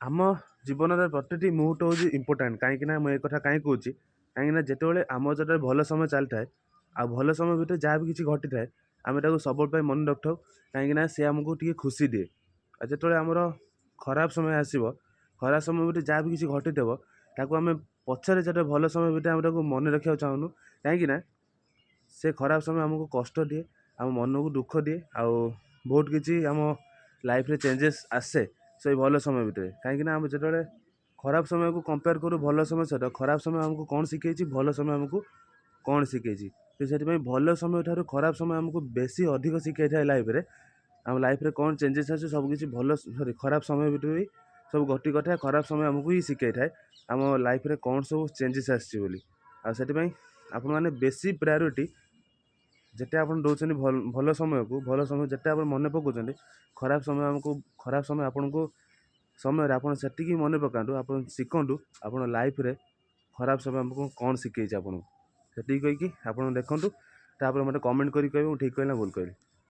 ଆମ ଜୀବନର ପ୍ରତିଟି ମୁହୂର୍ତ୍ତ ହେଉଛି ଇମ୍ପୋର୍ଟାଣ୍ଟ। କାହିଁକିନା ମୁଁ ଏ କଥା କାହିଁ କହୁଛି? କାହିଁକିନା ଯେତେବେଳେ ଆମ ଯେତେବେଳେ ଭଲ ସମୟ ଚାଲିଥାଏ ଆଉ ଭଲ ସମୟ ଭିତରେ ଯାହା ବି କିଛି ଘଟିଥାଏ, ଆମେ ତାକୁ ସବୁବେଳେ ପାଇଁ ମନେ ରଖିଥାଉ, କାହିଁକିନା ସେ ଆମକୁ ଟିକେ ଖୁସି ଦିଏ। ଆଉ ଯେତେବେଳେ ଆମର ଖରାପ ସମୟ ଆସିବ, ଖରାପ ସମୟ ଭିତରେ ଯାହା ବି କିଛି ଘଟିଥିବ, ତାକୁ ଆମେ ପଛରେ ଯେତେବେଳେ ଭଲ ସମୟ ଭିତରେ ଆମେ ତାକୁ ମନେ ରଖିବାକୁ ଚାହୁଁନୁ, କାହିଁକିନା ସେ ଖରାପ ସମୟ ଆମକୁ କଷ୍ଟ ଦିଏ, ଆମ ମନକୁ ଦୁଃଖ ଦିଏ ଆଉ ବହୁତ କିଛି ଆମ ଲାଇଫ୍ରେ ଚେଞ୍ଜେସ୍ ଆସେ ସେଇ ଭଲ ସମୟ ଭିତରେ। କାହିଁକିନା ଆମେ ଯେତେବେଳେ ଖରାପ ସମୟକୁ କମ୍ପେୟାର କରୁ ଭଲ ସମୟ ସହିତ, ଖରାପ ସମୟ ଆମକୁ କ'ଣ ଶିଖେଇଛି, ଭଲ ସମୟ ଆମକୁ କ'ଣ ଶିଖେଇଛି, ତ ସେଥିପାଇଁ ଭଲ ସମୟ ଠାରୁ ଖରାପ ସମୟ ଆମକୁ ବେଶୀ ଅଧିକ ଶିଖେଇଥାଏ ଲାଇଫ୍ରେ। ଆମ ଲାଇଫ୍ରେ କ'ଣ ଚେଞ୍ଜେସ୍ ଆସେ, ସବୁକିଛି ଭଲ, ସରି, ଖରାପ ସମୟ ଭିତରେ ବି ସବୁ ଘଟି କରିଥାଏ। ଖରାପ ସମୟ ଆମକୁ ହିଁ ଶିଖେଇଥାଏ ଆମ ଲାଇଫ୍ରେ କ'ଣ ସବୁ ଚେଞ୍ଜେସ୍ ଆସିଛି ବୋଲି। ଆଉ ସେଥିପାଇଁ ଆପଣମାନେ ବେଶୀ ପ୍ରାୟୋରିଟି ଯେତେ ଆପଣ ଦେଉଛନ୍ତି ଭଲ ସମୟକୁ, ଭଲ ସମୟ ଯେତେ ଆପଣ ମନେ ପକାଉଛନ୍ତି, ଖରାପ ସମୟ ଆମକୁ, ଖରାପ ସମୟ ଆପଣଙ୍କୁ ସମୟରେ ଆପଣ ସେତିକି ମନେ ପକାନ୍ତୁ। ଆପଣ ଶିଖନ୍ତୁ ଆପଣ ଲାଇଫ୍ରେ ଖରାପ ସମୟ ଆମକୁ କ'ଣ ଶିଖେଇଛି ଆପଣଙ୍କୁ। ସେତିକି କହିକି ଆପଣ ଦେଖନ୍ତୁ, ତାପରେ ମୋତେ କମେଣ୍ଟ କରି କହିବେ ମୁଁ ଠିକ୍ କହିଲି ନା ଭୁଲ କହିଲି।